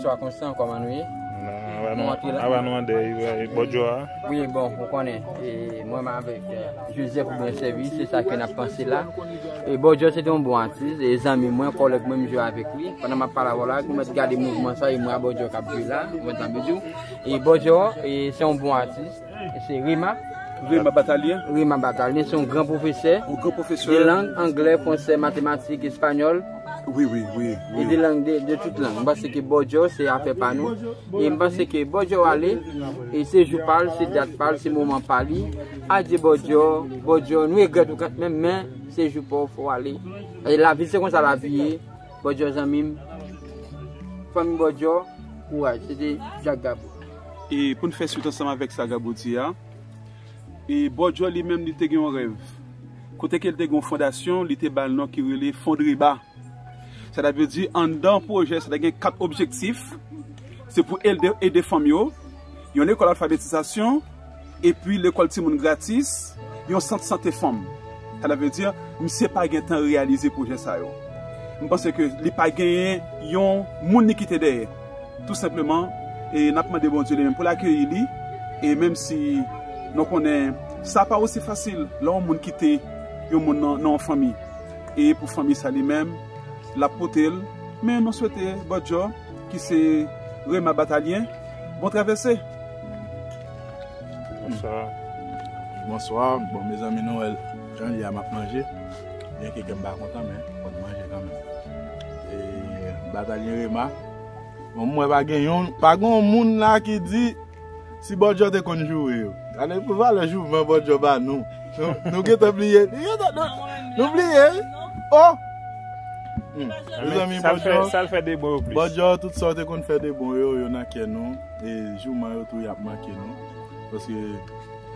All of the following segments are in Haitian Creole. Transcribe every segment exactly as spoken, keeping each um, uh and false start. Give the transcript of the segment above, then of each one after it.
Pa konsa ankò, kòman nou ye? Ava nou andèy, Bòdjò a. Wi, bon, ou konnen, e, mwen menm avèk, e, Joseph oubyen Sèvis, se sa ke n ap panse la. E Bòdjò se te yon bon atis, e zanmi mwen, kòlèg mwen, m jwe avèk li. Pandan m ap pale avè w la, ou mèt gade mouvman sa, e mwen a Bòdjò k ap jwe la, ou konprann sa m vle di w. E Bòdjò, e se yon bon atis, e se Rema. Rema Batalyen. Rema Batalyen, se yon gran pwofesè. Yon gran pwofesè. De lang, anglè, fransè, matematik, espanyòl. Wi, wi, wi, wi. E de lang, de, de tout lang. M panse ke Bòdjò se afè pa nou. E m panse ke Bòdjò ale, e se jou pa l, se dat pa l, se moman pa li. Adye Bòdjò, Bòdjò, nou regrèt ou kanmenm, men se jou pa w, fò w ale. E lavi, se konsa lavi ye. Bòdjò zanmi m. Fanmi Bòdjò, kouraj. Se te Jack Gabo. E pou n fè swit ansanm avèk sa Gabo di a, e Bòdjò li menm, li te gen yon rèv. Kote ke l te gen yon fondasyon, li te ba l non ki rele Fondreba. Sa ta vle di, anndan pwojè sa, ta gen kat objektif. Se pou ede, ede fanm yo, yon lekòl alfabetizasyon, epi lekòl timoun gratis, yon sant sante fanm. Sa ta vle di, misye pa gen tan reyalize pwojè sa yo. M panse ke li pa genyen yon moun li kite dèyè. Tou senpleman, e n ap mande Bondye li menm pou l akeyi li, e menm si nou konnen sa pa osi fasil lè yon moun kite yon moun nan, nan yon fanmi. E pou fanmi sa li menm, l ap pote l. Men nou swete Bòdjò, ki se Rema Batalyen, bon travèse. Bonswa. Bonswa. Bon, mezanmi, nou wè l jan l ye a, m ap manje. Byenke kè m pa kontan, men fò m manje kanmenm. E, Batalyen Rema. Bon, m wè pa gen yon, pa gen yon moun la ki di si Bòdjò te konn joure yo. Gade pou valè jouman Bòdjò ba nou. Nou, nou gentan bliye. Nou gentan, nou, nou bliye. Oh! Hmm. Mezanmi, sa l fè, Bòdjò, sa l fè de bon yo plis. Bòdjò, tout sa w te konn fè de bon yo, yo nan kè nou. E jouman yo tou, y ap manke nou. Paske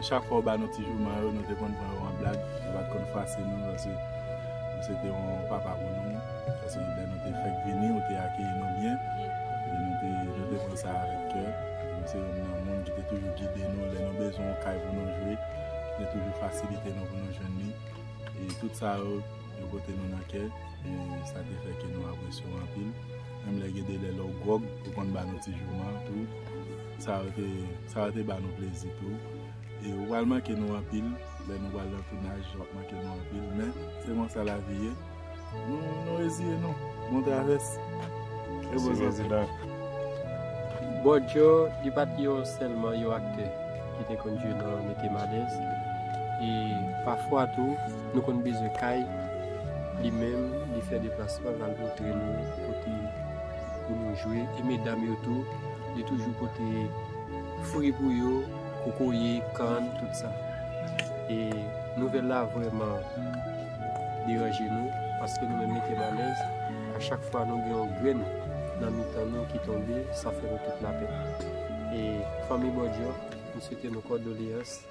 chak fwa w ba nou ti jouman yo, nou te konn pran yo an blag. Nou pa t konn fase nou, paske ou se te yon papa pou nou. Paske lè nou te fèk vini, ou te akeyi nou byen. E nou te, nou te pran sa avèk kè. Nou se youn nan moun ki te toujou gide nou lè nou bezwen yon kay pou nou jwe, ki te toujou fasilite nou pou nou jwenn li. E tout sa yo, yo pote nou nan kè. E sa te fè ke nou apresye w anpil. Menm lè gen de lè lè w gwòg, ou konn ba nou ti jouman tou. Sa yo te, sa yo te ba nou plezi tou. E ou pral manke nou anpil. Lè nou pral nan tounaj, w ap manke nou anpil. Men, se konsa lavi ye. Nou, nou reziye nou. Bon travès. E bon zanmi. Bòdjò, li pa t yon sèlman yon aktè ki te konn jwe nan Mete m alèz. E pafwa tou, nou konn bezwen kay, li menm, li fè deplasman, l al montre nou kote pou nou jwe. E medam yo tou, li toujou pote fri pou yo, kokoye, kann, tout sa. E nouvèl la vrèman deranje nou, paske nou menm Mete m alèz, a chak fwa nou gen yon grenn nan mitan nou ki tonbe, sa fè nou tout lapèn. E fanmi Bòdjò, m swete nou kòdoleyans,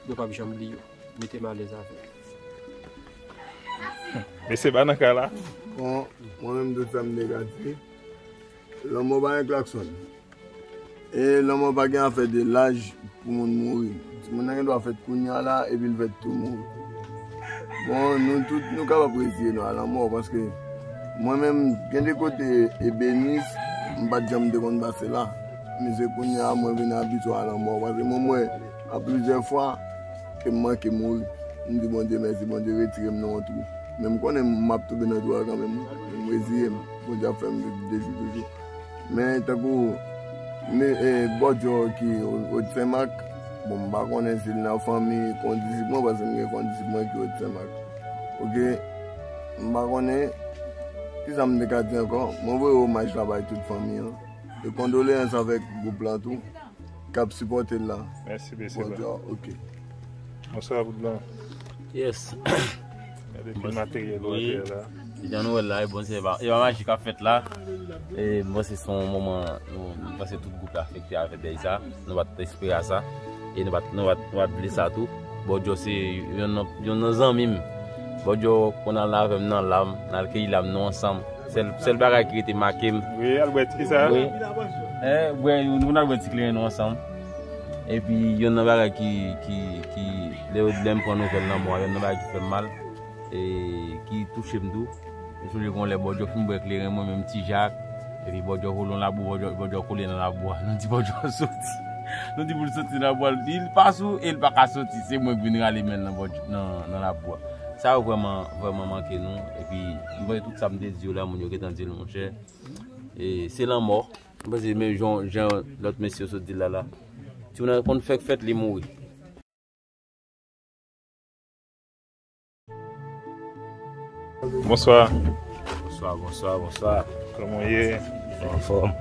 nou p ap janm bliye w. Mete m alèz avè w. Mesye ba nan kay la. Bon, mwen menm, tout sa m te ka di. Lanmò pa gen klaksòn. E lanmò pa gen afè de laj pou moun mouri. Timoun nan gen dwa fèt kounye a la, epi l fèt tou mouri. Bon, nou tout, nou kapab reziye nou a lanmò, paske mwen menm, gen de kote, Ebenis, m pa t janm te konn pase la. Men se kounye a, mwen vin abitye a lanmò, paske mwen, mwen, a plizyè fwa, ke m manke mouri. M di Bondye mèsi, Bondye retire m nan yon twou. Men m konnen m ap tonbe nan twou a kanmenm, wi. Men m reziye m. Bondye ap fè m viv de jou toujou. Men tankou, men, e, Bòdjò ki Wòd Senmak, bon, m pa konnen si l nan fanmi kondisip mwen, paske m gen kondisip mwen ki Wòd Senmak. Oke, m pa konnen, kisa m te ka di ankò? Mwen voye omaj la bay tout fanmi an. E kondoleyans avèk gwoup lan tou, k ap sipòte l la. Mèsi, mesye. Bòdjò, oke. Bonswa, bout blan. Yes. Gade pil materyèl ou atè la. Jan nou wè l la, e bon, se pa, e pa maji k ap fèt la. E m panse se yon moman, nou, m panse tout gwoup la afekte avèk dèy sa. Nou pa t espere a sa. E nou pa t, nou pa t, nou pa t vle sa tou. Bòdjò se yonn nan, yonn nan zanmi m. Bòdjò konn al avè m nan lam, n al keyi lam nou ansanm. Sèl, sèl bagay ki rete make m. Wi, al bwè ti sa. Wi. Eh, bwè, nou konn al bwè ti kleren nou ansanm. Epi, yonn nan bagay ki, ki, ki, lè, lè m pran nouvèl lanmò a, yonn nan bagay ki fè m mal, e ki touche m tou. M sonje gon lè Bòdjò fin bwè kleren, mwen menm, Ti Jak, Epi Bòdjò vole nan labou, Bòdjò, Bòdjò kole nan labou a. Nou di Bòdjò soti. Nou di pou l soti nan labou a, li pa sou e l pa ka soti. Se mwen k vin rale men l nan Bòdjò, nan, nan labou a. Sa yo vrèman, vrèman manke nou. Epi, m panse tout sa m te di yo la, moun yo gentan di l, monchè. E se lanmò. M panse, men jan, jan lòt mesye yo sot di l la, la. Timoun nan konn fèk fèt, li mouri. Bonswa. Bonswa, bonswa, bonswa. Kòman w ye? Anfòm.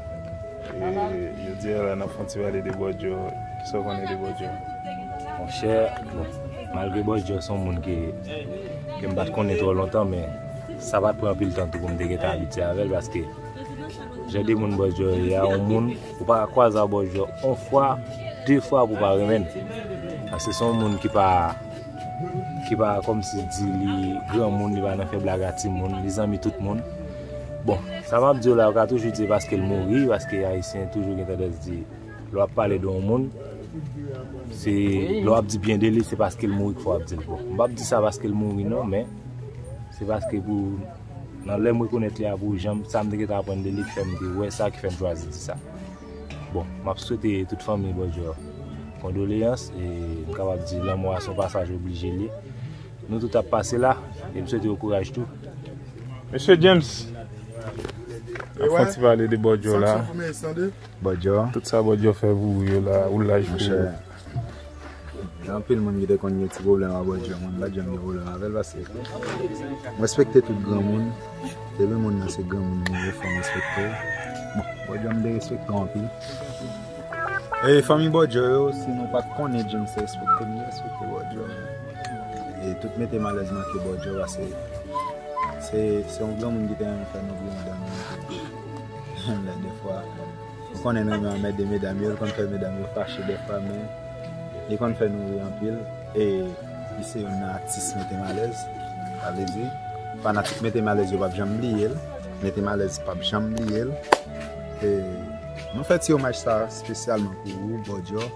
E, jodi a la, n ap fè yon ti pale de Bòdjò. Kisa w konnen de Bòdjò? Monchè, bon, malgre Bòdjò se yon moun ke, ke m pa t konnen twò lontan, men sa pa t pran anpil tan tou pou m te gentan abitye avè l, paske jan de moun Bòdjò ye a, yon moun, ou pa ka kwaze ak Bòdjò yon fwa, de fwa pou w pa renmen l. Paske se yon moun ki pa, ki pa kòmsi di li granmoun, li pa nan fè blag ak timoun, li zanmi tout moun. Bon, sa m ap di w la, yo ka toujou di se paske l mouri, paske Ayisyen toujou gen tandans di, lè w ap pale de yon moun, se, lè w ap di byen de li, se paske l mouri k fè w ap di l. Bon, m p ap di sa paske l mouri non, men se paske pou, nan lè m rekonèt li a, pou jan m, sa m te gentan aprann de li k fè m te wè sa, ki fè m chwazi di sa. Bon, m ap swete tout fanmi Bòdjò kondoleyans, e m kapab di lanmò a se yon pasaj oblije l ye. Nou tout ap pase la, e m swete yo kouraj tou. Mesye James, n ap fè yon ti pale de Bòdjò la. Bòdjò. Tout sa Bòdjò fè pou ou yo la, ou laj pou ou. Gen anpil moun ki te konn gen ti pwoblèm ak Bòdjò, mwen m pa t janm gen pwoblèm avè l paske m respekte tout granmoun. Depi moun nan se granmoun li ye, fò m respekte l. Bon, Bòdjò m te respekte w anpil. E fanmi Bòdjò yo, si nou pa t konnen James respekte, nou respekte Bòdjò. E tout mete malèz manke Bòdjò, paske se, se yon granmoun ki te renmen fè nou bliye medam yo. Lè defwa, nou konnen nou renmen anmède medam yo, li konn fè medam yo fache defwa, men li konn fè nou ri anpil. E li se youn nan atis mete malèz. Sa vle di, fanatik mete malèz yo p ap janm bliye l. Mete malèz p ap janm bliye l. E nou fè ti omaj sa espesyalman pou ou, Bòdjò.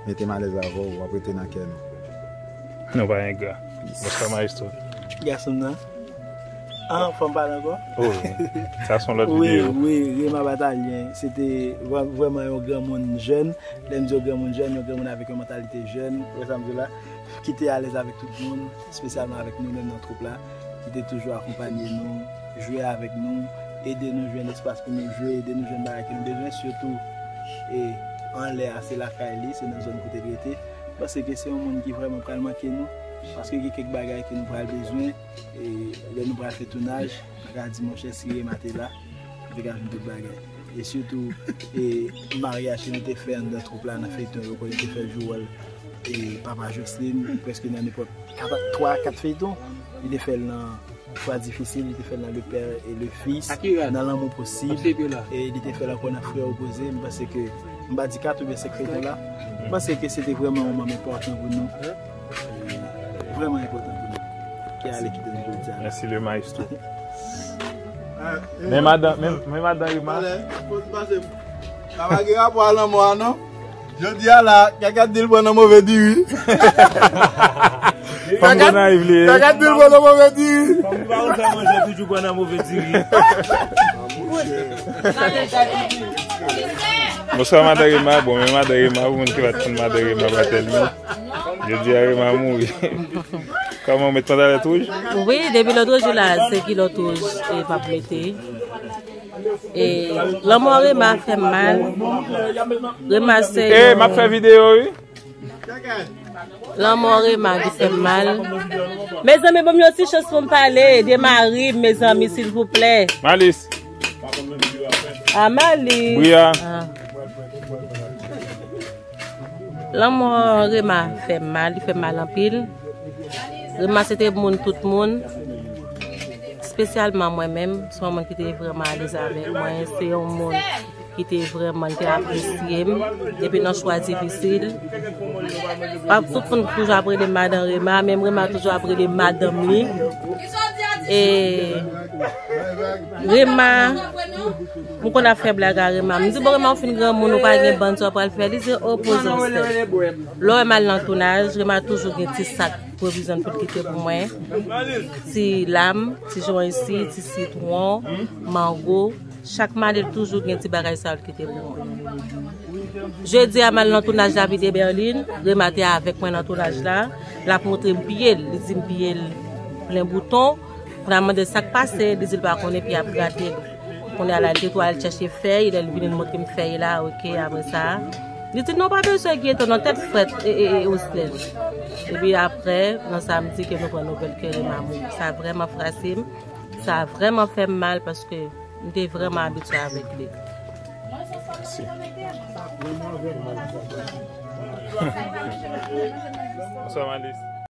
Mete malèz avè w, w ap rete nan kè nou. Nou pa engra. Bonswa, maestro. Gason m nan. Ah, fò m pale ankò? Oh, sa se yon lòt videyo. Wi, wi, Rema Batalyen. Se te vrè-, vrèman yon granmoun jèn. Lè m di yon granmoun jèn, yon granmoun avèk yon mantalite jèn. Ou wè sa m di la? Ki te alèz avèk tout moun, espesyalman avèk nou menm nan twoup la, ki te toujou akonpanye nou, jwe avèk nou, ede nou jwenn espas pou nou jwe, ede nou jwenn bagay ke nou bezwen, sitou, e, anlè a, se lakay li, se nan zòn kote l rete. M panse ke se yon moun ki vrèman pral manke nou, paske gen kèk bagay ke nou pral bezwen, e, lè nou pral fè tounaj, nou ka di, monchè, si Rema te la, nou te ka jwenn tout bagay. E sitou, e, maryaj ke nou te fè anndan twoup la nan feyton yo, kote nou te fè l jwe wòl, e, papa Jocelyn, prèske nan nenpòt kat, twa, kat feyton. Li te fè l nan Chwa Difisil, li te fè l nan Le Père et le Fils, nan Lanmou Posib, e li te fè l ankò nan Frè Opoze. M panse ke, m pa di kat oubyen senk feyton la, m panse ke se te vrèman yon manm enpòtan pou nou. Vrèman enpòtan pou nou. Ki ale kite nou jodi a la. Mèsi le maestro. Men madan, men, men madan Rema. Sa pa gen rapò a lanmò a non. Jodi a la, Kaka di l pran nan move diri. Fanm Gonayiv li ye. Kaka di l pran nan move diri. Fanm ki pa konn fè manje toujou pran nan move diri. Bonswa madan Rema. Bon, men madan Rema, pou moun ki pa t konn madan Rema, pa tèlman. Jodi a Rema mouri. Kòman w met pantalèt wouj? Wi, depi lòt jou la, se kilòt wouj e m ap mete. E lanmò Rema fè m mal. Rema se... E, m ap fè videyo, wi. Lanmò Rema ki fè m mal. Mezanmi, ban m yon ti chans pou m pale de mari m, mezanmi, silvouplè. Malis. Ah, Malis. Bria. Ah. Lanmò Rema fè m mal, li fè m mal anpil. Rema se te moun tout moun, espesyalman mwen menm, se yon moun ki te vrèman alèz avèk mwen, se yon moun ki te vrèman te apresye m, depi nan Chwa Difisil. Pa tout moun toujou ap rele m madan Rema, menm Rema toujou ap rele m madanm li. E Rema, m konn ap fè blag a Rema. M di, "Bon, Rema, ou fin granmoun, ou pa gen bann sa w pral fè." Li di, "O, poze w sèl." Lè w wè m al nan tounaj, Rema toujou gen ti sak pwovizyon pou l kite pou mwen. Ti lam, ti jwensi, ti sitwon, mango. Chak madi, l toujou gen ti bagay sa yo l kite pou mwen. Jodi a, m al nan tounaj David et Berline. Rema te avèk mwen nan tounaj la. L ap montre m pye l. Li di m pye l plen bouton. Kounye a m mande l sa k pase. Li di l pa konnen, pye ap grate l. Kounye a la, l te tou al chèche fèy. Lè l vini, l montre m fèy la. Oke, apre sa, li di, "Non, pa bezwen enkyete w, non, tèt frèt, e, e, e, Oslèn." Epi apre, nan samdi ke nou pran nouvèl ke Rema mouri. Sa vrèman frase m. Sa vrèman fè m mal paske m te vrèman abitye avèk li. Bonsoir, Malice.